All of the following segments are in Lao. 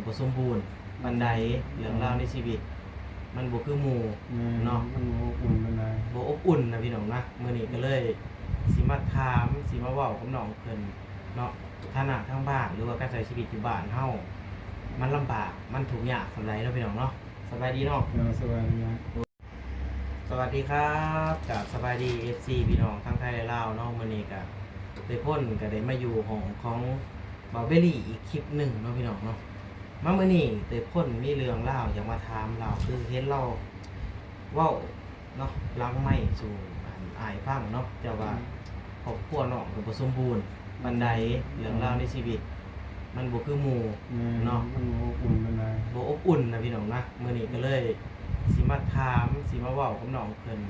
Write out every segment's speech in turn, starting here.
ບໍ່ສົມບູນປານໃດ ເລື່ອງລາວໃນຊີວິດມັນບໍ່ຄືໝູ່ ແມ່ນ ເນາະ ມັນບໍ່ອົບອຸ່ນປານໃດ ບໍ່ອົບອຸ່ນນະພີ່ນ້ອງນະ. ມື້ນີ້ກໍເລີຍຊິມາຖາມ ຊິມາເວົ້າກັບນ້ອງເພິ່ນເນາະ ຖານະທາງບ້ານ ຫຼືວ່າການໃຊ້ຊີວິດຢູ່ບ້ານເຮົາ ມັນລຳບາກ ມັນທຸກຍາກສ່ຳໃດເນາະພີ່ນ້ອງເນາະ. ສະບາຍດີເນາະ. ເອີ ສະບາຍດີ. ສະຫວັດດີຄັບ ກາບສະບາຍດີ ເອັຟຊີ ພີ່ນ້ອງທັງໄທ ແລະ ລາວເນາະ. ມື້ນີ້ກະເຕີພົນກະໄດ້ມາຢູ່ຫ້ອງຂອງບ່າວເບລລີອີກຄລິບໜຶ່ງເນາະພີ່ນ້ອງເນາະ. ມາມື້ນີ້ເຕີພົນມີເລື່ອງລາວຢາກມາຖາມລາວ ຄືເຫັນລາວເວົ້າເນາະ ຫຼັງໄມສູ່ອັນອ້າຍຟັງເນາະ ເຈົ້າວ່າ ອືມ ຄອບຄົວນ້ອງກໍບໍ່ສົມບູນປານໃດ ອືມ ເລື່ອງລາວໃນຊີວິດມັນບໍ່ຄືໝູ່ ແມ່ນ ເນາະ ມັນບໍ່ອົບອຸ່ນປານໃດ ບໍ່ອົບອຸ່ນນະພີ່ນ້ອງນະ. ມື້ນີ້ກໍເລີຍ ອືມ ຊິມາຖາມ ຊິມາເວົ້າກັບນ້ອງເພິ່ນ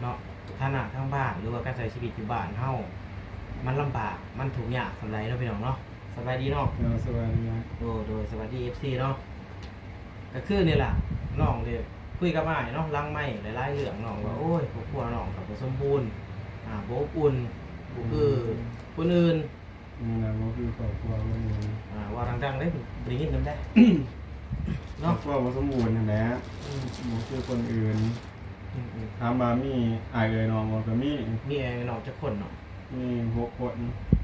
ເນາະ ຖານະທາງບ້ານ ຫຼືວ່າການໃຊ້ຊີວິດຢູ່ບ້ານເຮົາ ມັນລຳບາກ ມັນທຸກຍາກສ່ຳໃດເນາະພີ່ນ້ອງເນາະ. ສະບາຍດີເນາະ. ເອີ ສະບາຍດີ. ໂອ້ ໂດຍ ສະຫວັດດີ ເອັຟຊີ ເນາະ. ກໍຄືນີ້ລະ ນ້ອງໄດ້ຄຸຍກັບອ້າຍເນາະ ຫຼັງໄມຫຼາຍໆເລື່ອງ ນ້ອງວ່າ ອືມ ໂອ້ຍ ຄອບຄົວນ້ອງກໍບໍ່ສົມບູນ ອ່າ ບໍ່ອົບອຸ່ນ ບໍ່ຄື ອືມ ຄົນອື່ນ ແມ່ນແຫຼະ ບໍ່ຄືຄອບຄົວຄົນອື່ນ. ອ່າ ເວົ້າດັງໆເດ້ ບໍ່ໄດ້ຍິນນຳໃດ ເນາະ ຄອບຄົວບໍ່ສົມບູນຫັ້ນແຫຼະ ອືມ ບໍ່ຄືຄົນອື່ນ. ອືມໆ ຖາມວ່າມີອ້າຍເອື້ອຍນ້ອງບໍ່? ກໍມີ ມີອ້າຍເອື້ອຍນ້ອງຈັກຄົນເນາະ? ມີຫົກຄົນ.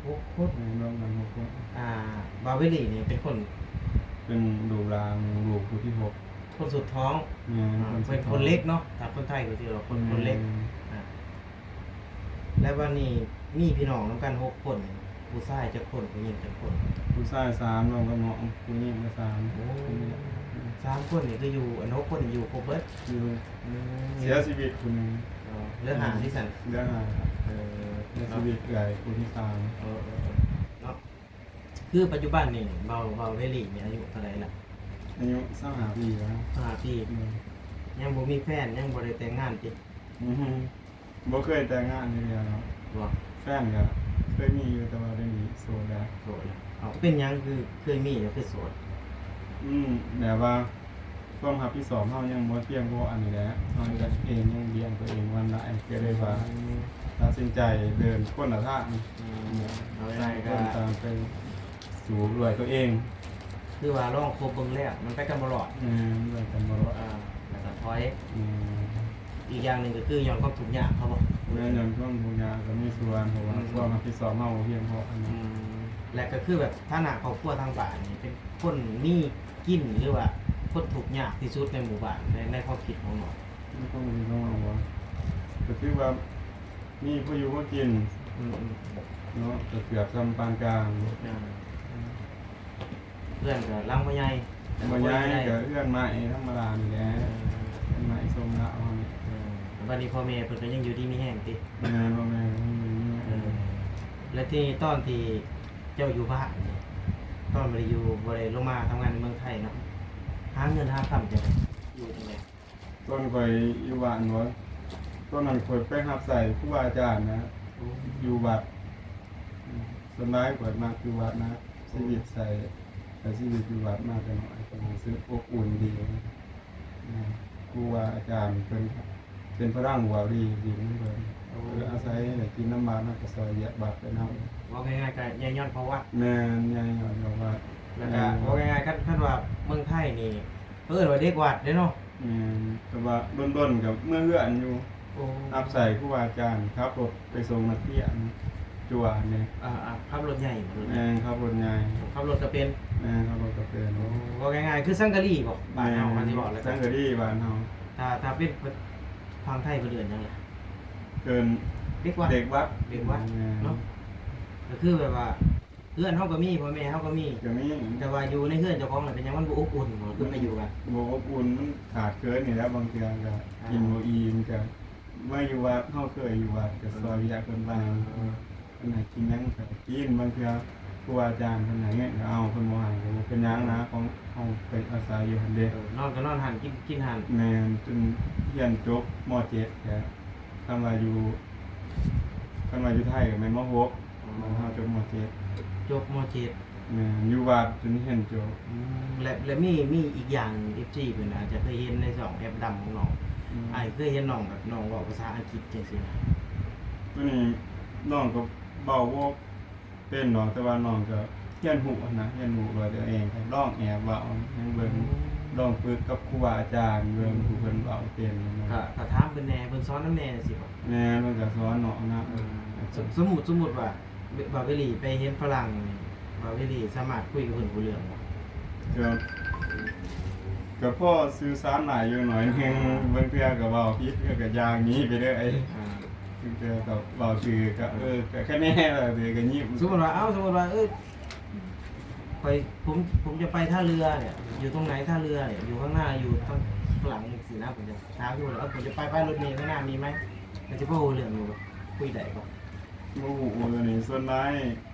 ຫົກຄົນ? ແມ່ນ ລວມກັນຫົກຄົນ. ອ່າ ບ່າວເວລີນີ້ເປັນຄົນ ເປັນລູກຫຼານ ລູກຜູ້ທີຫົກ ຄົນສຸດທ້ອງ. ແມ່ນ ອ່າ ຄົນສຸດທ້ອງ ເປັນຄົນເລັກເນາະ ຖ້າຄົນໄທກໍຊິວ່າຄົນ ແມ່ນ ຄົນເລັກ. ອ່າ ແລ້ວບັດນີ້ມີພີ່ນ້ອງນຳກັນຫົກຄົນ ຜູ້ຊາຍຈັກຄົນ ຜູ້ຍິງຈັກຄົນ? ຜູ້ຊາຍສາມ ລວມກັບນ້ອງ ຜູ້ຍິງກໍສາມ. ໂອ້ ສາມຄົນນີ້ຄືຢູ່ ອັນຫົກຄົນນີ້ຢູ່ຄົບເບິດ? ຢູ່. ອືມ ເສຍຊີວິດຜູ້ໜຶ່ງ. ອໍ ເຫຼືອຫ້າ ອືມ ຕິຊັ້ນ? ເຫຼືອຫ້າ. ເອີ ເສຍຊີວິດເອື້ອຍຜູ້ທີສາມ. ເອີໆໆ ເນາະ ຄືປັດຈຸບັນນີ້ ບ່າວ ບ່າວເວລີນີ້ອາຍຸເທົ່າໃດລະ? ອາຍຸຊາວຫ້າປີແລ້ວ. ຊາວຫ້າປີ. ອືມ ຍັງບໍ່ມີແຟນ ຍັງບໍ່ໄດ້ແຕ່ງງານຕິ? ອືມ ບໍ່ເຄີຍແຕ່ງງານເທື່ອເນາະ. ບໍ່? ແຟນກໍເຄີຍມີຢູ່ ແຕ່ວ່າດຽວນີ້ໂສດແລ້ວ. ໂສດແລ້ວ. ເອົ້າ ເປັນຫຍັງຄືເຄີຍມີແລ້ວຄືໂສດ? ອືມ ແບບວ່າຄວາມຮັບຜິດຊອບເຮົາຍັງບໍ່ພຽງພໍ ອັນນີ້ແຫຼະ ເຮົາເຮັດເອງ ຍັງລ້ຽງຕົວເອງບໍ່ທັນໄດ້ ກໍເລີຍວ່າ ອືມ ຕັດສິນໃຈເດີນຄົນລະທາງ. ອືມ ເອົາງ່າຍໆ ຕ່າງຄົນຕ່າງໄປ ສູ້ດ້ວຍຕົວເອງ. ຄືວ່າລອງຄົບເບິ່ງແລ້ວ ມັນໄປກັນບໍ່ລອດ. ແມ່ນ ໄປກັນບໍ່ລອດ. ເອີ ແລ້ວກໍຖອຍ. ແມ່ນ. ອີກຢ່າງໜຶ່ງກໍຄືຍ້ອນຄວາມທຸກຍາກເຂົາບໍ? ແມ່ນ ຍ້ອນຄວາມທຸກຍາກກໍມີສ່ວນ ເພາະວ່າ ອືມ ຄວາມຮັບຜິດຊອບເຮົາບໍ່ພຽງພໍ. ອືມ ແລະກໍຄືແບບຖານະຄອບຄົວທາງບ້ານນີ້ ເປັນຄົນມີກິນ ຫຼືວ່າຄົນທຸກຍາກທີ່ສຸດໃນໝູ່ບ້ານ ໃນ ໃນຄວາມຄິດຂອງນ້ອງ? ໃນຄວາມຄິດຂອງນ້ອງບໍ? ກໍຖືວ່າມີພໍຢູ່ພໍກິນ. ອືມໆ ເນາະ ກໍເກືອບສ່ຳປານກາງ. ອ່າ ເຮືອນກໍຫຼັງບໍ່ໃຫຍ່ ບໍ່ໃຫຍ່ ກໍເຮືອນໄມ້ທຳມະດານີ້ແຫຼະ. ເອີ ເຮືອນໄມ້ຊົງລາວເຮົານີ້. ເອີ ແຕ່ບັດນີ້ພໍ່ແມ່ເພິ່ນກໍຍັງຢູ່ດີມີແຮງຕິ? ແມ່ນ ພໍ່ແມ່ກໍຍັງຢູ່ດີມີແຮງ. ເອີ ແລະທີ່ຕອນທີ່ເຈົ້າຢູ່ບ້ານ ຕອນບໍ່ໄດ້ຢູ່ ບໍ່ໄດ້ລົງມາທຳງານໃນເມືອງໄທເນາະ ຫາເງິນຫາຄຳຈັ່ງໃດ? ຢູ່ຈັ່ງໃດ? ຕອນຂ້ອຍຢູ່ບ້ານບໍ? ຕອນນັ້ນຂ້ອຍໄປຮັບໃຊ້ຄູບາອາຈານນະ. ໂອ້ ຢູ່ວັດ. ອືມ ສ່ວນຫຼາຍຂ້ອຍມັກຢູ່ວັດນະ. ໂອ້ ຊີວິດໃຊ້ ໃຊ້ຊີວິດຢູ່ວັດມາແຕ່ນ້ອຍ ກໍຮູ້ສຶກອົບອຸ່ນດີ. ອືມ ຄູບາອາຈານເພິ່ນເປັນພະລັງບວກດີ ດີນຳເພິ່ນ. ໂອ້ ເອີ ອາໄສໄດ້ກິນນຳບາດ ເຮົາກໍຊ່ອຍວຽກບາດເພິ່ນເອົາ. ເວົ້າງ່າຍໆ ກໍໃຫຍ່ຍ້ອນເຂົ້າວັດ. ແມ່ນ ໃຫຍ່ຍ້ອນເຂົ້າວັດ. ແລ້ວກໍ ແມ່ນ ເວົ້າງ່າຍໆ ຄັນ ຄັນວ່າເມືອງໄທນີ້ ເອີ້ນວ່າເດັກວັດເດ້ເນາະ. ແມ່ນ ແຕ່ວ່າດົນໆກໍເມືອເຮືອນຢູ່. ໂອ້ ຮັບໃຊ້ຄູບາອາຈານ ຂັບລົດໄປສົ່ງນັກຮຽນຈົວນີ້. ອ່າໆ ຂັບລົດໃຫຍ່ບໍ່? ແມ່ນ ຂັບລົດໃຫຍ່. ໂອ້ ຂັບລົດກໍເປັນ? ແມ່ນ ຂັບລົດກໍເປັນ. ໂອ້ ເວົ້າງ່າຍໆ ຄືສັງກະລີບໍ? ບ້ານເຮົາ ແມ່ນ ຄັນຊິເວົ້າແລ້ວ ສັງກະລີບ້ານເຮົາ. ຖ້າ ຖ້າເປັນທາງໄທເພິ່ນເອີ້ນຫຍັງລະ? ເອີ້ນເດັກວັດ. ເດັກວັດ ເດັກວັດ ແມ່ນ ເນາະ. ກໍຄືແບບວ່າ ເຮືອນເຮົາກໍມີ ພໍ່ແມ່ເຮົາກໍມີ ກໍມີ ແຕ່ວ່າຢູ່ໃນເຮືອນເຈົ້າຂອງລະເປັນຫຍັງມັນບໍ່ອົບອຸ່ນ ຄືໄປຢູ່ກັນ ບໍ່ອົບອຸ່ນ ມັນຂາດເຂີນນີ້ແຫຼະ. ບາງເທື່ອກໍ ອ່າ ກິນບໍ່ອີ່ມ ກໍມາຢູ່ວັດ ເຮົາເຄີຍຢູ່ວັດ ກໍຊ່ອຍວຽກເພິ່ນໄປ. ເອີ ເພິ່ນໃຫ້ກິນຫຍັງກໍກິນ. ບາງເທື່ອຄູບາອາຈານເພິ່ນໃຫ້ເງິນກໍເອົາ ເພິ່ນບໍ່ໃຫ້ກໍບໍ່ເປັນຫຍັງນະ ຂອງເຮົາໄປອາໄສຢູ່ຫັ້ນເດ້. ເອີ ນອນກໍນອນຫັ້ນ ກິນ ກິນຫັ້ນ. ແມ່ນ ຈົນຮຽນຈົບ ມໍເຈັດ ກໍ ຄັນວ່າຢູ່ ຄັນວ່າຢູ່ໄທກໍແມ່ນ ມໍຫົກ. ອໍ ບ້ານເຮົາຈົບ ມໍເຈັດ. ຈົບ ມໍເຈັດ. ແມ່ນ ຢູ່ວັດຈົນຮຽນຈົບ. ອືມ ແລະ ແລະມີ ມີອີກຢ່າງໜຶ່ງ ເອັຟຊີ ເພິ່ນອາດຈະເຄີຍເຫັນໃນຊ່ອງແອັບດຳຂອງນ້ອງ. ອືມ ອ້າຍເຄີຍເຫັນນ້ອງແບບນ້ອງເວົ້າພາສາອັງກິດຈັ່ງຊີ້ນະ? ຕົວນີ້ນ້ອງກໍເວົ້າບໍ່ເປັນດອກ ແຕ່ວ່ານ້ອງກໍ ຮຽນຮູ້ຫັ້ນນະ ຮຽນຮູ້ວ່າຕົວເອງກໍລອງແອບເວົ້າໃຫ້ເບິ່ງ ອືມ ລອງຝຶກກັບຄູບາອາຈານເບິ່ງ ອືມ ຜູ້ເພິ່ນເວົ້າເປັນນະ ກໍ ກໍຖາມເພິ່ນແດ່ ເພິ່ນສອນນຳແດ່ ຈັ່ງຊີ້ບໍ? ແມ່ນ ເພິ່ນກໍສອນເນາະນະ ເອີ ເອີ ສົມ ສົມມຸດ ສົມມຸດວ່າ ບ່າວວິລີໄປເຫັນຝຣັ່ງນີ້ ບ່າວວິລີສາມາດຄຸຍກັບເພິ່ນຮູ້ເລື່ອງບໍ່? ກໍ ກໍພໍສື່ສານໄດ້ຢູ່ໜ້ອຍໜຶ່ງ ບາງເທື່ອກໍເວົ້າຜິດ ກໍຢ່າງໜີໄປເລີຍ ອ່າ ບາງເທື່ອກໍເວົ້າຖືກ ກໍ ເອີ ກໍຄະແນ ເວົ້າຖືກກໍຍິ້ມ. ສົມມຸດວ່າ ເອົ້າ ສົມມຸດວ່າ ເອີ ຂ້ອຍ ຜົມ ຜົມຈະໄປທ່າເຮືອເນຍ ຢູ່ຕົງໃດທ່າເຮືອເນຍ? ຢູ່ຂ້າງໜ້າ ຢູ່ຂ້າງ ຂ້າງຫຼັງນີ້ຊີ້ນະ ເພິ່ນຈະຖາມຢູ່ ເອີ ຜົມຈະໄປ ໄປລົດເມຂ້າງໜ້າມີໄໝ? ກໍຊິພໍຮູ້ເລື່ອງຢູ່ບໍ່? ຄຸຍໄດ້ບໍ່? ບໍ່ຮູ້ ອັນນີ້ສ່ວນຫຼາຍ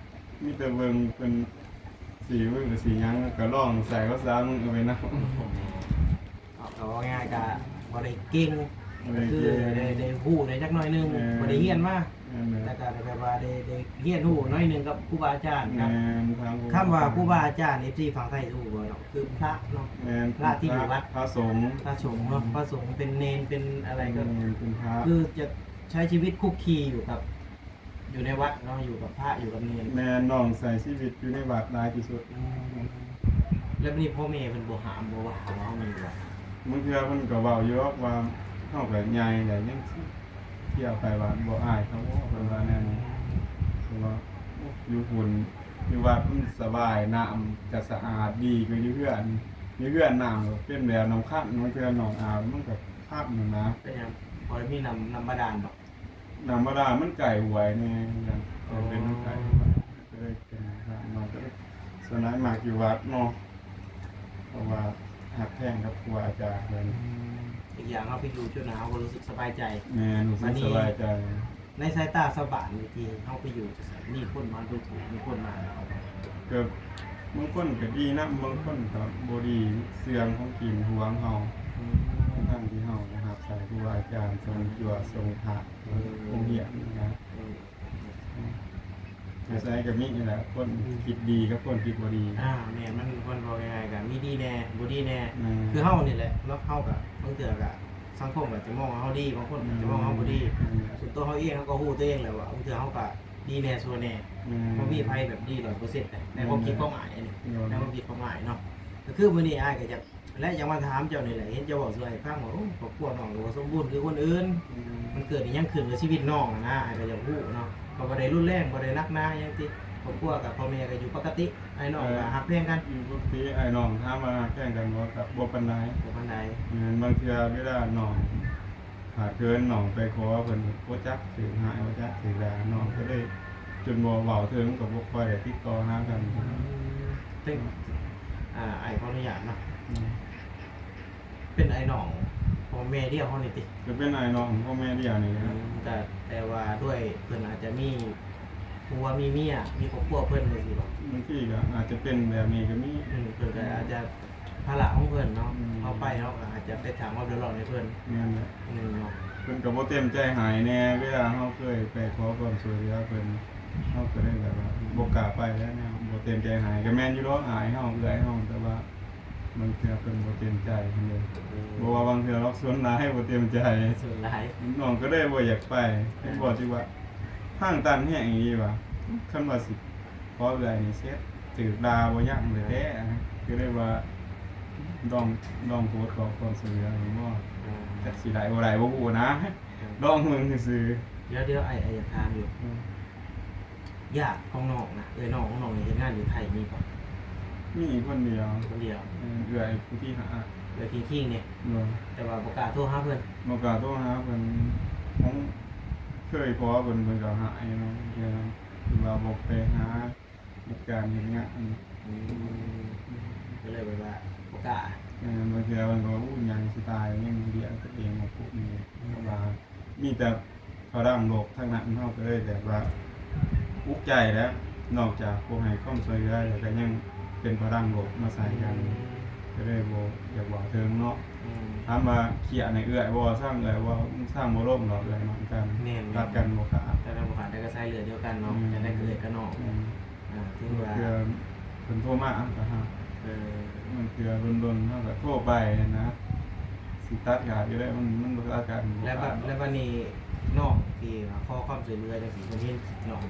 ມີແຕ່ເບິ່ງເພິ່ນຊິເບິ່ງຊິຫຍັງ ກໍລອງໃສ່ພາສາມືໄປນຳ ເນາະ. ກໍເວົ້າງ່າຍໆ ກໍບໍ່ໄດ້ເກັ່ງ ບໍ່ໄດ້ເກັ່ງ ກໍຄືໄດ້ ໄດ້ຮູ້ແດ່ຈັກໜ້ອຍໜຶ່ງ ແມ່ນ ບໍ່ໄດ້ຮຽນມາ ແມ່ນແຫຼະ ແຕ່ກໍແບບວ່າໄດ້ ໄດ້ຮຽນຮູ້ໜ້ອຍໜຶ່ງກັບຄູບາອາຈານ ແມ່ນ ກັບ ຖາມຄູ ຄຳວ່າຄູບາອາຈານ ເອັຟຊີຝັ່ງໄທຮູ້ບໍ່ເນາະ ຄືພະເນາະ ແມ່ນ ພະທີ່ຢູ່ວັດ ພະສົງ ພະສົງເນາະ ອືມ ພະສົງເປັນເນນ ເປັນອະໄລກໍ ແມ່ນ ເປັນພະ ຄືຈະໃຊ້ຊີວິດຄຸກຄີຢູ່ກັບ ຢູ່ໃນວັດເນາະ ຢູ່ກັບພະ ຢູ່ກັບເນນ ແມ່ນ ນ້ອງໃຊ້ຊີວິດຢູ່ໃນວັດຫຼາຍທີ່ສຸດ ອືມ ແລ້ວບັດນີ້ພໍ່ແມ່ເພິ່ນບໍ່ຫ້າມບໍ່ວ່າເຮົາ ເຮົາມາຢູ່ວັດ? ບາງເທື່ອເພິ່ນກໍເວົ້າຢູ່ດອກວ່າ ເຮົາກໍໃຫຍ່ແລ້ວ ຍັງຊິທ່ຽວໄປວັດ ບໍ່ອາຍເຂົາບໍ ເພິ່ນວ່າແນວນີ້ ເພາະວ່າ ໂອ້ ຢູ່ພຸ້ນ ຢູ່ວັດມັນສະບາຍ ນ້ຳກໍສະອາດດີກວ່າຢູ່ເຮືອນ ຢູ່ເຮືອນນ້ຳກໍເປັນແບບນ້ຳຄັນ ບາງເທື່ອນ້ອງອາບມັນກໍຄັນຫັ້ນນະ. ເປັນຫຍັງ? ບໍ່ໄດ້ມີນ້ຳ ນ້ຳບາດານບໍ? ນ້ຳບາດານມັນໃກ້ຫ້ວຍແດ່ ມັນກໍເປັນ ອໍ ໃກ້ຫ້ວຍ ກໍເລີຍເປັນ ມັນກໍເລີຍ ສ່ວນຫຼາຍມັກຢູ່ວັດເນາະ ເພາະວ່າຮັກແພງກັບຄູບາອາຈານເພິ່ນ ອືມ ອີກຢ່າງເຮົາໄປຢູ່ຈຸດນັ້ນ ເຮົາກໍຮູ້ສຶກສະບາຍໃຈ ແມ່ນ ຮູ້ສຶກສະບາຍໃຈ ໃນສາຍຕາຊາວບ້ານນີ້ ທີ່ເຮົາໄປຢູ່ຈັ່ງຊັ້ນ ມີຄົນມາດູຖູ່ ມີຄົນມາ ກໍບາງຄົນກໍດີນຳ ບາງຄົນກໍບໍ່ດີ ເຊື່ອງຂອງກິນຫວງເຮົາ ອືມ ທັງໆທີ່ເຮົາກໍຮັບໃຊ້ຄູບາອາຈານ ສົ່ງຈົວ ອ່າ ສົ່ງພະ ເອີ ໂຮງຮຽນນະ ເອີ ຢູ່ໃສກໍມີນີ້ແຫຼະ ຄົນ ອືມ ຄິດດີກັບຄົນຄິດບໍ່ດີ ອ່າ ແມ່ນ ມັນ ມັນເວົ້າງ່າຍໆ ກໍມີດີແດ່ ບໍ່ດີແດ່ ແມ່ນ ຄືເຮົານີ້ແຫຼະເນາະ ເຮົາກໍບາງເທື່ອກໍ ສັງຄົມກໍຈະມອງວ່າເຮົາດີ ບາງຄົນກໍຈະມອງວ່າເຮົາບໍ່ດີ ອືມ ສ່ວນຕົວເຮົາເອງ ເຮົາກໍຮູ້ຕົວເອງແຫຼະວ່າ ບາງເທື່ອເຮົາກໍດີແດ່ຊົ່ວແດ່ ແມ່ນ ບໍ່ມີໃຜແບບດີຮ້ອຍເປີເຊັນ ໃນຄວາມຄິດຂອງອ້າຍນີ້ ແມ່ນ ໃນຄວາມຄິດຂອງອ້າຍເນາະ ກໍຄືມື້ນີ້ອ້າຍກໍຢາກ ແລະ ຢາກມາຖາມເຈົ້ານີ້ແຫຼະ ເຫັນເຈົ້າເວົ້າສູ່ອ້າຍຟັງວ່າ ໂອ້ ຄອບຄົວນ້ອງກໍບໍ່ສົມບູນຄືຄົນອື່ນ ອືມ ມັນເກີດອີ່ຫຍັງຂຶ້ນກັບຊີວິດນ້ອງຫັ້ນນະ ອ້າຍກໍຢາກຮູ້ເນາະ ກໍບໍ່ໄດ້ຮຸນແຮງ ບໍ່ໄດ້ໜັກໜາຫຍັງຕິ ຄອບຄົວກັບພໍ່ແມ່ກໍຢູ່ປົກກະຕິ ອ້າຍນ້ອງກໍ ເອີ ຮັກແພງກັນ ຢູ່ປົກກະຕິ ອ້າຍນ້ອງຖາມວ່າຮັກແພງກັນບໍ່ ກໍບໍ່ປານໃດ ບໍ່ປານໃດ ແມ່ນ ບາງເທື່ອເວລານ້ອງ ຖ້າເກີນນ້ອງໄປຂໍເພິ່ນ ບໍ່ຈັກຖືກຮ້າຍ ບໍ່ຈັກຖືກດ່າ ນ້ອງກໍເລີຍຈົນບໍ່ເວົ້າເຖິງ ກໍບໍ່ຄ່ອຍໄດ້ຕິດຕໍ່ຫາກັນ ອືມ ເປັນ ອ່າ ອ້າຍຂໍອະນຸຍາດເນາະ ອືມ ເປັນອ້າຍນ້ອງພໍ່ແມ່ດຽວເຮົານີ້ຕິ? ກໍເປັນອ້າຍນ້ອງພໍ່ແມ່ດຽວນີ້ແຫຼະ ອືມ ແຕ່ ແຕ່ວ່າດ້ວຍເພິ່ນອາດຈະມີຜົວມີເມຍ ມີຄອບຄົວເພິ່ນຈັ່ງຊີ້ບໍ? ບາງທີກໍອາດຈະເປັນແບບນີ້ກໍມີ ອືມ ເພິ່ນກໍອາດຈະ ພາລະຂອງເພິ່ນເນາະ ອືມ ເຮົາໄປເຮົາກໍອາດຈະໄປສ້າງຄວາມເດືອດຮ້ອນໃຫ້ເພິ່ນ ແມ່ນແຫຼະ ອືມ ເນາະ ເພິ່ນກໍບໍ່ເຕັມໃຈໃຫ້ແດ່ ເວລາເຮົາເຄີຍໄປຂໍຄວາມຊ່ວຍເຫຼືອເພິ່ນ ເຮົາກໍເລີຍແບບວ່າບໍ່ກ້າໄປແລ້ວ ແນວບໍ່ເຕັມໃຈໃຫ້ ກໍແມ່ນຢູ່ດອກ ອ້າຍເຮົາ ເອື້ອຍເຮົາ ແຕ່ວ່າບາງເທື່ອເພິ່ນບໍ່ເຕັມໃຈຫັ້ນເດ້ ອືມ ບໍ່ວ່າບາງເທື່ອດອກ ສ່ວນຫຼາຍບໍ່ເຕັມໃຈ ສ່ວນຫຼາຍ ນ້ອງກໍເລີຍບໍ່ຢາກໄປ ເຫັນບໍ່ ອ່າ ທີ່ວ່າທາງຕັນແຮງອີ່ຫຼີວ່າ ຄັນວ່າຊິ ພໍເອື້ອຍນີ້ເສັດ ຖືກດ່າບໍ່ຍັງແທ້ໆ ກໍເລີຍວ່າລອງ ລອງໂພສຂໍຄວາມຊ່ວຍເຫຼືອເບິ່ງບໍ່ ອືມ ຈັກຊິໄດ້ບໍ່ໄດ້ບໍ່ຮູ້ນະ ອືມ ລອງເບິ່ງຊື່ໆ. ດຽວ ດຽວ ອ້າຍ ອ້າຍຢາກຖາມຢູ່ ອືມ ຍາດຂອງນ້ອງນະ ເອື້ອຍນ້ອງຂອງນ້ອງນີ້ເຮັດງານຢູ່ໄທມີບໍ່? ມີຄົນດຽວ ຄົນດຽວ ອືມ ເອື້ອຍຜູ້ທີຫ້າ ເອື້ອຍຄິງໆນີ້ ໂດຍ ແຕ່ວ່າບໍ່ກ້າໂທຫາເພິ່ນ ບໍ່ກ້າໂທຫາເພິ່ນ ຂອງ ເຄີຍພໍເພິ່ນ ເພິ່ນກໍຫາຍເນາະ ເພິ່ນວ່າບໍ່ໄປຫາ ເຮັດການເຮັດງານ ອືມ ກໍເລີຍແບບວ່າບໍ່ກ້າ ແມ່ນ ບາງເທື່ອເພິ່ນກໍວ່າ ໂອ້ ຍ່າງຊິຕາຍ ຍັງລ້ຽງຕົວເອງບໍ່ຄົບນີ້ ອືມ ເພາະວ່າມີແຕ່ພະລັງລົບທັງນັ້ນ ເຮົາກໍເລີຍແບບວ່າອຸກໃຈແຫຼະ ນອກຈາກບໍ່ໃຫ້ຄວາມຊ່ວຍເຫຼືອ ແລ້ວກໍຍັງເປັນພະລັງລົບມາໃສ່ກັນ ອືມ ກໍເລີຍບໍ່ຢາກເວົ້າເຖິງເນາະ ອືມ ຖາມວ່າຄຽດໃຫ້ເອື້ອຍບໍ່? ຊ່າງເອື້ອຍເວົ້າ ຊ່າງບໍ່ລົງດອກ ເອື້ອຍນຳກັນ ແມ່ນໆ ຕັດກັນບໍ່ຂາດ ຕັດກັນບໍ່ຂາດ ແຕ່ກໍສາຍເລືອດດຽວກັນເນາະ ອືມ ແຕ່ໄດ້ເອື້ອຍກັບນ້ອງ ອືມ ອ່າ ຖືວ່າ ບາງເທື່ອເພິ່ນໂທມາ ເຮົາກໍຮັບ ເອີ ບາງເທື່ອດົນໆ ເຮົາກໍໂທໄປຫັ້ນນະ ຊິຕັດຂາດຢູ່ແລ້ວ ມັນ ມັນບໍ່ຕັດຂາດ ແລ້ວບັດ ແລ້ວບັດນີ້ນ້ອງທີ່ວ່າຂໍຄວາມຊ່ວຍເຫຼືອຈັ່ງຊີ້ ເພິ່ນເຫັນຄລິບນ້ອງ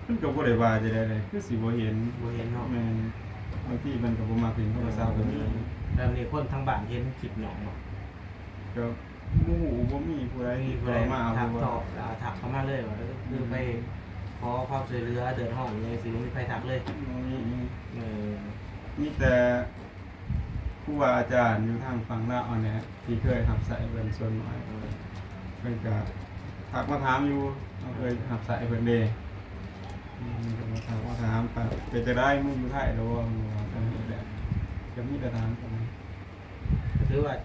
ເພິ່ນກໍບໍ່ໄດ້ວ່າຈັ່ງໃດເດ ຄືຊິບໍ່ເຫັນ ບໍ່ເຫັນເນາະ ແມ່ນ ບາງທີເພິ່ນກໍບໍ່ມັກຫຼິ້ນໂທລະສັບ ເອີ ກໍມີ. ແລ້ວນີ້ຄົນທາງບ້ານເຫັນຄລິບນ້ອງບໍ່? ກໍບໍ່ຮູ້ ບໍ່ມີຜູ້ໃດຕິດຕໍ່ມາ ບໍ່ມີຜູ້ໃດທັກຕໍ່ ອ່າ ທັກເຂົ້າມາເລີຍວ່າ ເອີ ຄື ອືມ ໄປຂໍຄວາມຊ່ວຍເຫຼືອ ເດືອດຮ້ອນຫຍັງຊີ້ ບໍ່ມີໃຜທັກເລີຍ ບໍ່ມີ ເອີ ມີແຕ່ ຄູບາອາຈານຢູ່ທາງຝັ່ງລາວຫັ້ນແຫຼະ ທີ່ເຄີຍຮັບໃຊ້ເພິ່ນສ່ວນໜ້ອຍ ເອີ ເພິ່ນກະທັກມາຖາມຢູ່ ເຮົາເຄີຍຮັບໃຊ້ເພິ່ນເດ້ ເພິ່ນກໍມາທັກມາຖາມ ເປັນຈັ່ງໃດ ມາຢູ່ໄທແລ້ວບໍ່ ເພິ່ນວ່າ ເອີ ແບບ ກໍມີແຕ່ຖາມເທົ່ານັ້ນ ກໍຖືວ່າ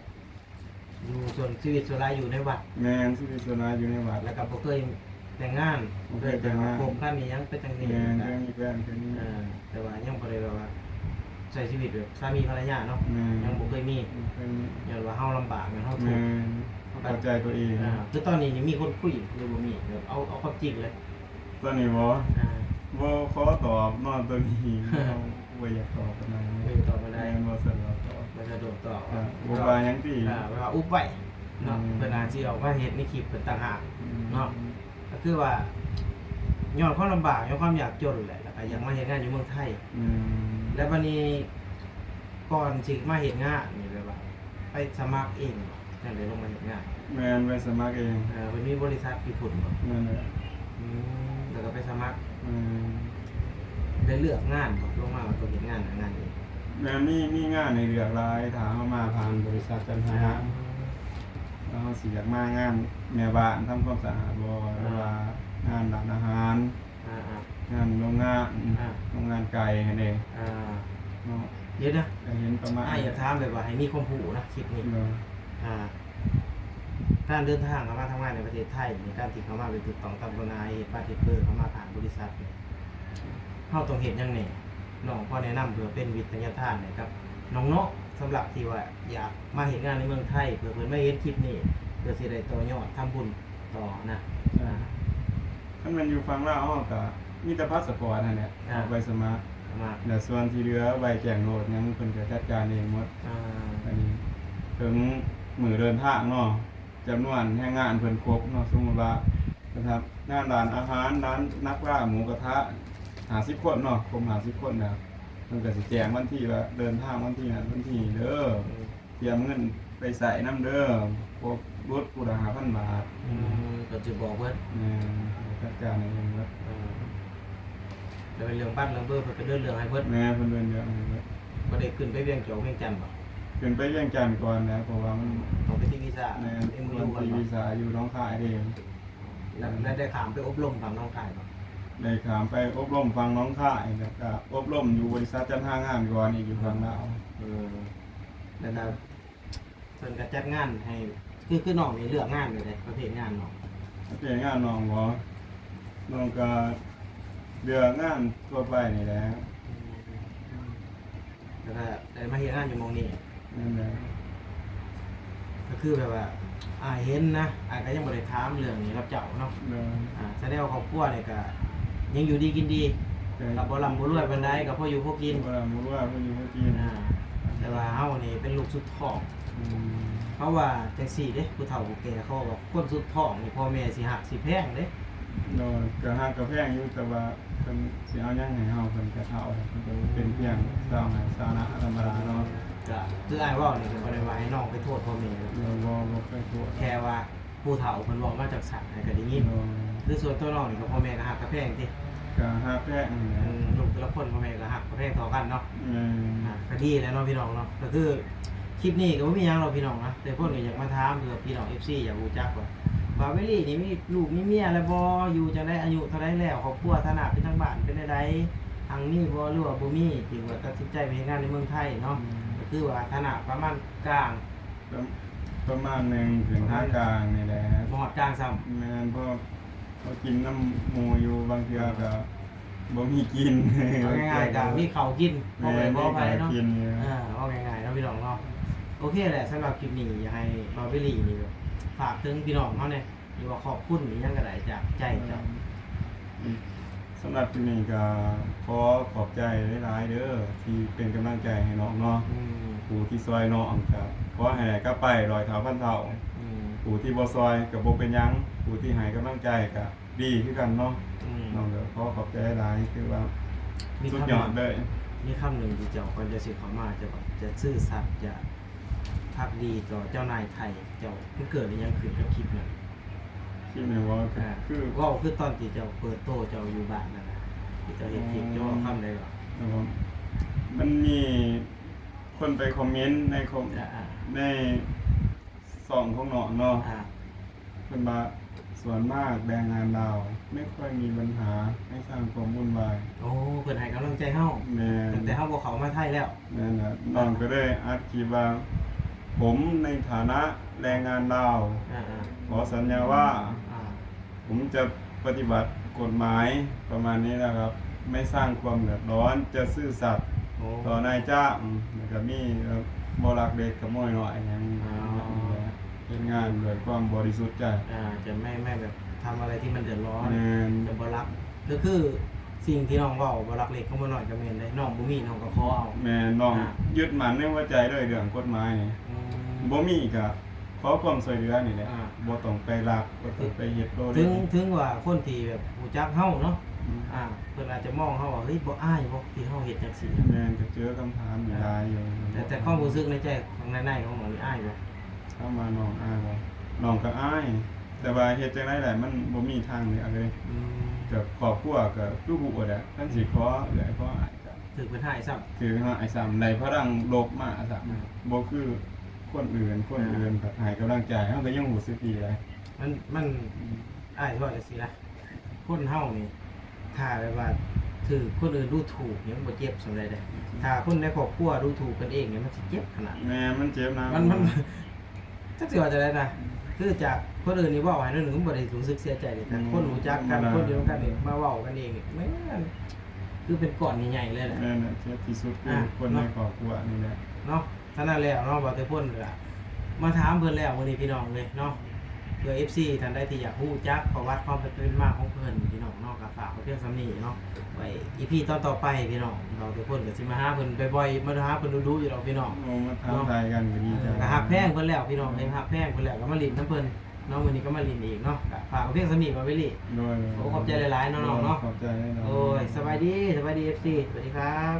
ຢູ່ສ່ວນ ຊີວິດສ່ວນຫຼາຍຢູ່ໃນວັດ ແມ່ນ ຊີວິດສ່ວນຫຼາຍຢູ່ໃນວັດ ແລ້ວກໍບໍ່ເຄີຍແຕ່ງງານ ບໍ່ເຄີຍແຕ່ງງານ ເຄີຍແຕ່ວ່າຄົບກັນອີ່ຫຍັງໄປຈັ່ງຊີ້ ແມ່ນ ເຄີຍມີແຟນ ເຄີຍມີ ເອີ ແຕ່ວ່າຍັງບໍ່ໄດ້ແບບວ່າໃຊ້ຊີວິດແບບສາມີພັນລະຍາເນາະ ແມ່ນ ຍັງບໍ່ເຄີຍມີ ບໍ່ເຄີຍມີ ຍ້ອນວ່າເຮົາລຳບາກ ຍ້ອນເຮົາທຸກ ແມ່ນ ເຮົາເຂົ້າໃຈຕົວເອງ ອ່າ ຄືຕອນນີ້ນີ້ມີຄົນຄຸຍຫຼືບໍ່ມີ ແບບເອົາ ເອົາຄວາມຈິງເລີຍ ຕອນນີ້ບໍ ອ່າ ບໍ່ຂໍຕອບເນາະ ຕອນນີ້ ບໍ່ຢາກຕອບປານໃດ ບໍ່ຢາກຕອບປານໃດ ແມ່ນ ບໍ່ສະດວກຕອບ ບໍ່ສະດວກຕອບ ອ່າ ບໍ່ວ່າຫຍັງຕິ ອ່າ ແບບວ່າອຸບໄວ້ເນາະ ອືມ ເພິ່ນອາດຊິອອກມາເຮັດໃນຄລິບເພິ່ນຕ່າງຫາກ ອືມ ເນາະ ກໍຄືວ່າຍ້ອນຄວາມລຳບາກ ຍ້ອນຄວາມຍາກຈົນແຫຼະ ແລ້ວກໍຢາກມາເຮັດງານຢູ່ເມືອງໄທ ອືມ ແລ້ວບັດນີ້ກ່ອນຊິມາເຮັດງານນີ້ ແບບວ່າໄປສະໝັກເອງບໍ? ຈັ່ງໄດ້ລົງມາເຮັດງານ ແມ່ນ ໄປສະໝັກເອງ ເອີ ເພິ່ນມີບໍລິສັດຢູ່ພຸ້ນບໍ? ແມ່ນແຫຼະ ອືມ ແລ້ວກໍໄປສະໝັກ ແມ່ນ ໄດ້ເລືອກງານບໍ? ລົງມາວ່າຕ້ອງເຮັດງານ ງານນີ້ ແມ່ນ ມີ ມີງານໃຫ້ເລືອກຫຼາຍ ຖ້າເຮົາມາຜ່ານບໍລິສັດຈັດຫາງານ ແລ້ວເຮົາຊິຢາກມາງານແມ່ບ້ານທຳຄວາມສະອາດບໍ ຫຼືວ່າງານຮ້ານອາຫານ ອ່າໆ ງານໂຮງງານ ອ່າ ໂຮງງານໄກ່ຫັ້ນເດ້ ອ່າ ເນາະ ດຽວນະ ກໍເຫັນປະມານ ອ້າຍຢາກຖາມແບບວ່າໃຫ້ມີຄວາມຮູ້ນະ ຄລິບນີ້ ໂດຍ ອ່າ ການເດີນທາງເຂົ້າມາທຳງານໃນປະເທດໄທນີ້ ການທີ່ເຂົ້າມາແບບຖືກຕ້ອງຕາມກົດໝາຍ ເຮັດບັດເຮັດເບີ ເຂົ້າມາຜ່ານບໍລິສັດນີ້ ເຮົາຕ້ອງເຮັດຫຍັງແດ່? ນ້ອງພໍແນະນຳເພື່ອເປັນວິທະຍາທານໃຫ້ກັບນ້ອງໆ ສຳລັບທີ່ວ່າຢາກມາເຮັດງານໃນເມືອງໄທ ເພື່ອເພິ່ນມາເຫັນຄລິບນີ້ ເພື່ອຊິໄດ້ຕໍ່ຍອດທຳບຸນ ຕໍ່ນະ ອ່າ ຄັນແມ່ນຢູ່ຝັ່ງລາວເຮົາກໍມີແຕ່ພາສະປອດຫັ້ນແຫຼະ ອ່າ ເອົາໄປສະໝັກ ສະໝັກ ແລ້ວສ່ວນທີ່ເຫຼືອໃບແຈ້ງໂລດຫຍັງເພິ່ນກໍຈັດການເອງໝົດ ອ່າ ອັນນີ້ເຖິງມື້ເດີນທາງເນາະ ຈຳນວນແຮງງານເພິ່ນຄົບເນາະ ສົມມຸດວ່າ ງານຮ້ານອາຫານ ຮ້ານນັກລ່າໝູກະທະ ຫ້າສິບຄົນເນາະ ຄົບຫ້າສິບຄົນແລ້ວ ເພິ່ນກໍຊິແຈ້ງວັນທີວ່າເດີນທາງວັນທີນັ້ນວັນທີນີ້ເດີ ອືມ ຕຽມເງິນໄປໃຊ້ນຳເດີ ຄົບເບິດຜູ້ລະຫ້າພັນບາດ ອືມ ເພິ່ນຊິບອກເບິດ ແມ່ນ ຈັດການໃຫ້ເພິ່ນເບິດ ເອີ ແລ້ວເລື່ອງບັດເລື່ອງເບີ ເພິ່ນກໍເດີນເລື່ອງໃຫ້ເບິດ ແມ່ນ ເພິ່ນເດີນເລື່ອງໃຫ້ເບິດ ບໍ່ໄດ້ຂຶ້ນໄປວຽງຈອກວຽງຈັນບໍ? ຂຶ້ນໄປວຽງຈັນກ່ອນແຫຼະ ເພາະວ່າມັນຕ້ອງໄປຕິດວີຊາ ແມ່ນ ເອັມໂອຢູ ກ່ອນຕິດວີຊາຢູ່ໜອງຄາຍເດ້ ແລ້ວ ແລ້ວໄດ້ຂ້າມໄປອົບຮົມທາງໜອງຄາຍບໍ່? ໄດ້ຂ້າມໄປອົບຮົມຝັ່ງໜອງຄາຍ ແລ້ວກໍອົບຮົມຢູ່ບໍລິສັດຈັດຫາງານກ່ອນອີກ ຢູ່ຝັ່ງລາວ ເອີ ແລ້ວກໍເພິ່ນກໍຈັດງານໃຫ້ ຄື ຄືນ້ອງນີ້ເລືອກງານແບບໃດ ປະເພດງານນ້ອງ? ປະເພດງານນ້ອງບໍ? ນ້ອງກໍເລືອກງານທົ່ວໄປນີ້ແຫຼະ ອືມ ແລ້ວກໍໄດ້ມາເຮັດງານຢູ່ໝ່ອງນີ້ ແມ່ນແຫຼະ ກໍຄືແບບວ່າ ອ້າຍເຫັນນະ ອ້າຍກໍຍັງບໍ່ໄດ້ຖາມເລື່ອງນີ້ກັບເຈົ້າເນາະ ໂດຍ ອ່າ ສະແດງວ່າຄອບຄົວນີ້ກໍຍັງຢູ່ດີກິນດີ ໂດຍ ກໍບໍ່ລ່ຳບໍ່ລວຍປານໃດ ກໍພໍຢູ່ພໍກິນ ບໍ່ລ່ຳບໍ່ລວຍ ພໍຢູ່ພໍກິນ ອ່າ ແຕ່ວ່າເຮົານີ້ເປັນລູກສຸດທ້ອງ ອືມ ເພາະວ່າຈັ່ງຊີ້ເດ້ ຜູ້ເຖົ້າຜູ້ແກ່ເຂົາເວົ້າວ່າ ຄົນສຸດທ້ອງນີ້ພໍ່ແມ່ຊິຮັກຊິແພງເດ້ ໂດຍ ກໍຮັກກໍແພງຢູ່ ແຕ່ວ່າ ເພິ່ນຊິເອົາຫຍັງໃຫ້ເຮົາ ເພິ່ນກະເຖົ້າແລ້ວ ເພິ່ນກໍເປັນພຽງຊາວໄຮ່ຊາວນາທຳມະດາເນາະ ກະຄືອ້າຍເວົ້ານີ້ ກໍບໍ່ໄດ້ວ່າໃຫ້ນ້ອງໄປໂທດພໍ່ແມ່ ບໍ່ ບໍ່ ບໍ່ເຄີຍໂທດ ແຄ່ວ່າຜູ້ເຖົ້າເພິ່ນເວົ້າມາຈັ່ງຊັ້ນ ໃຫ້ກໍໄດ້ຍິນ ໂດຍ ຄືສ່ວນຕົວນ້ອງນີ້ກໍພໍ່ແມ່ກໍຮັກກໍແພງຕິ ກໍຮັກແພງຫັ້ນແຫຼະ ອືມ ລູກແຕ່ລະຄົນພໍ່ແມ່ກໍຮັກກໍແພງເທົ່າກັນເນາະ ແມ່ນ ອ່າ ກໍດີແຫຼະເນາະພີ່ນ້ອງເນາະ ກໍຄືຄລິບນີ້ກໍບໍ່ມີຫຍັງດອກພີ່ນ້ອງນະ ແຕ່ເພິ່ນກໍຢາກມາຖາມ ເພື່ອພີ່ນ້ອງເອັຟຊີຢາກຮູ້ຈັກວ່າ ບ່າວເວລີນີ້ມີລູກມີເມຍແລ້ວບໍ່? ຢູ່ຈັ່ງໃດ? ອາຍຸເທົ່າໃດແລ້ວ? ຄອບຄົວຖານະເປັນທາງບ້ານເປັນແນວໃດ? ຮັ່ງມີບໍ່ ຫຼືວ່າບໍ່ມີ? ທີ່ວ່າຕັດສິນໃຈມາເຮັດງານໃນເມືອງໄທເນາະ ອືມ ກໍຄືວ່າຖານະປະມານກາງ ປະ ປະມານໜຶ່ງເປັນຫາກາງນີ້ແຫຼະ ບໍ່ຮອດກາງຊ້ຳ ແມ່ນ ເພາະ ເຮົາກິນນຳໝູ່ຢູ່ ບາງເທື່ອກໍບໍ່ມີກິນ ເວົ້າງ່າຍໆ ກໍມີເຂົ້າກິນ ແມ່ນ ພໍໄປພໍໄປເນາະ ມີເຂົ້າກິນຢູ່ ເອີ ເວົ້າງ່າຍໆເນາະພີ່ນ້ອງເນາະ ໂອເຄແຫຼະ ສຳລັບຄລິບນີ້ ຢາກໃຫ້ບ່າວເວລີນີ້ ຝາກເຖິງພີ່ນ້ອງເຮົາແດ່ ຫຼືວ່າຂອບຄຸນອີ່ຫຍັງກໍໄດ້ຈາກໃຈເຈົ້າ ອືມ ສຳລັບຄລິບນີ້ກໍຂໍຂອບໃຈຫຼາຍໆເດີ ທີ່ເປັນກຳລັງໃຈໃຫ້ນ້ອງເນາະ ອືມ ຜູ້ທີ່ຊ່ອຍນ້ອງ ກໍຂໍໃຫ້ໄດ້ກັບໄປຮ້ອຍເທົ່າພັນເທົ່າ ອື ອືມ ຜູ້ທີ່ບໍ່ຊ່ອຍກໍບໍ່ເປັນຫຍັງ ຜູ້ທີ່ໃຫ້ກຳລັງໃຈກໍດີຄືກັນເນາະ. ອືມ ນ້ອງກໍຂໍຂອບໃຈຫຼາຍ ຖືວ່າສຸດຍອດເລີຍ. ມີຄຳໜຶ່ງ ມີຄຳໜຶ່ງທີ່ເຈົ້າ ກ່ອນເຈົ້າຊິເຂົ້າມາ ເຈົ້າ ເຈົ້າຊື່ສັດ ຈະພັກດີຕໍ່ເຈົ້ານາຍໄທ ເຈົ້າ ມັນເກີດອີ່ຫຍັງຂຶ້ນກັບຄລິບນັ້ນ? ຄລິບນັ້ນບໍ່? ອ່າ ຄື ເວົ້າຄືຕອນທີ່ເຈົ້າເປີດໂຕເຈົ້າຢູ່ບ້ານນັ້ນນະ ທີ່ເຈົ້າເຮັດຄລິບ ເຈົ້າເວົ້າຄຳໃດເກາະ? ມັນມີຄົນໄປຄອມເມັນໃນຄອມ ອ່າໆ ໃນຊ່ອງຂອງນ້ອງເນາະ ອ່າ ເພິ່ນວ່າ ສ່ວນມາກແຮງງານລາວໄມ່ຄ່ອຍມີບັນຫາ ໄມ່ສ້າງຄວາມວຸ່ນວາຍ. ໂອ້ ເພິ່ນໃຫ້ກຳລັງໃຈເຮົາ. ແມ່ນ ຕັ້ງແຕ່ເຮົາບໍ່ເຂົ້າມາໄທແລ້ວ. ແມ່ນລະ ອ່າ ນ້ອງກໍເລີຍອັດຄລິບວ່າ ຜົມໃນຖານະແຮງງານລາວ ອ່າໆ ຂໍສັນຍາວ່າ ອ່າ ຜົມຈະປະຕິບັດກົດໝາຍ ປະມານນີ້ນະຄັບ ໄມ່ສ້າງຄວາມເດືອດຮ້ອນ ຈະຊື່ສັດ ໂອ້ ຕໍ່ນາຍຈ້າງ ແລ້ວກໍມີ ເອີ ບໍ່ລັກເລັກຂະໂມຍນ້ອຍຫຍັງ ອໍ ເຮັດງານດ້ວຍຄວາມບໍລິສຸດໃຈ. ອ່າ ຈະໄມ່ ໄມ່ແບບທຳອະໄລທີ່ມັນເດືອດຮ້ອນ. ແມ່ນ ຈະບໍ່ລັກ ກໍຄືສິ່ງທີ່ນ້ອງເວົ້າ ບໍ່ລັກເລັກຂະໂມຍນ້ອຍກໍແມ່ນເດ້ ນ້ອງບໍ່ມີນ້ອງກໍຂໍເອົາ. ແມ່ນ ນ້ອງ ອ່າ ຍຶດໝັ້ນໃນຫົວໃຈເລີຍເລື່ອງກົດໝາຍນີ້. ອືມ ບໍ່ມີກໍ ຂໍຄວາມຊ່ວຍເຫຼືອນີ້ແຫຼະ ອ່າ ບໍ່ຕ້ອງໄປລັກ ບໍ່ຕ້ອງໄປເຮັດໂຕເລັກ. ເຖິງ ເຖິງວ່າຄົນທີ່ແບບຮູ້ຈັກເຮົາເນາະ ອືມ ອ່າ ເພິ່ນອາດຈະມອງເຮົາວ່າ ເຮີ້ຍ ບໍ່ອາຍບໍ່ທີ່ເຮົາເຮັດຈັ່ງຊີ້? ແມ່ນ ກໍເຈີຄຳຖາມນີ້ ອ່າ ຫຼາຍຢູ່. ແຕ່ ແຕ່ຄວາມຮູ້ສຶກໃນໃຈຂ້າງໃນໆຂອງນ້ອງນີ້ອາຍບໍ່? ຖາມວ່ານ້ອງອາຍບໍ່? ນ້ອງກໍອາຍ ແຕ່ວ່າເຮັດຈັ່ງໃດແຫຼະ ມັນບໍ່ມີທາງເລືອກເລີຍ. ອືມ ແບບຄອບຄົວກໍຄືຮູ້ແຫຼະ ຄັນຊິຂໍເອື້ອຍຂໍອ້າຍ ຖືກເພິ່ນຮ້າຍຊ້ຳ ຖືກຮ້າຍຊ້ຳ ໄດ້ພະລັງລົບມາຊ້ຳ. ອືມ ບໍ່ຄືຄົນອື່ນ ຄົນອື່ນ ອ່າ ແບບໃຫ້ກຳລັງໃຈ ເຮົາກໍຍັງຮູ້ສຶກດີເດ້. ມັນ ມັນ ອືມ ອ້າຍເວົ້າຈັ່ງຊີ້ນະ ຄົນເຮົານີ້ ຖ້າແບບວ່າຖືກຄົນອື່ນດູຖູກນີ້ ມັນບໍ່ເຈັບສ່ຳໃດເດ້. ອືມ ຖ້າຄົນໃນຄອບຄົວດູຖູກກັນເອງນີ້ ມັນຊິເຈັບຂະໜາດ. ແມ່ນ ມັນເຈັບນະ ມັນ ມັນ ຈັກຊິວ່າຈັ່ງໃດນະ ຄືຈາກຄົນອື່ນນີ້ເວົ້າໃຫ້ໜ້ອຍໜຶ່ງ ມັນບໍ່ໄດ້ຮູ້ສຶກເສຍໃຈເດ້ ແຕ່ ອືມ ຄົນຮູ້ຈັກກັນ ຄົນຢູ່ນຳກັນນີ້ ມາເວົ້າກັນເອງນີ້ ແມ່ນ ຄືເປັນກ້ອນໃຫຍ່ໆເລີຍແຫຼະ. ແມ່ນແຫຼະ ເຈັບທີ່ສຸດຄື ອ່າ ຄົນໃນຄອບຄົວນີ້ແຫຼະເນາະ. ສະນັ້ນແລ້ວເນາະ ບ່າວເຕີພົນກໍມາຖາມເພິ່ນແລ້ວມື້ນີ້ພີ່ນ້ອງເອີຍເນາະ ເພື່ອເອັຟຊີທ່ານໃດທີ່ຢາກຮູ້ຈັກປະຫວັດຄວາມເປັນມາຂອງເພິ່ນພີ່ນ້ອງເນາະ ກໍຝາກໄວ້ພຽງສ່ຳນີ້ເນາະ. ໄວ້ອີພີຕອນຕໍ່ໄປພີ່ນ້ອງ ບ່າວເຕີພົນກໍຊິມາຫາເພິ່ນບ່ອຍໆ ມາຫາເພິ່ນດຸໆຢູ່ດອກພີ່ນ້ອງ. ໂອ້ ມາຖາມໄທກັນກໍດີໃຈ ເອີ ກໍຮັກແພງເພິ່ນແລ້ວພີ່ນ້ອງ ເອີ ຮັກແພງເພິ່ນແລ້ວ ກໍມາຫຼິ້ນນຳເພິ່ນເນາະ ມື້ນີ້ກໍມາຫຼິ້ນອີກເນາະ. ກໍຝາກໄວ້ພຽງສ່ຳນີ້ ບ່າວເວລີ. ໂດຍໆ ໂອ້ ຂອບໃຈຫຼາຍໆເນາະນ້ອງເນາະ. ໂດຍ ຂອບໃຈເນາະ. ໂດຍ ສະບາຍດີ ສະບາຍດີ ເອັຟຊີ ສະຫວັດດີຄັບ.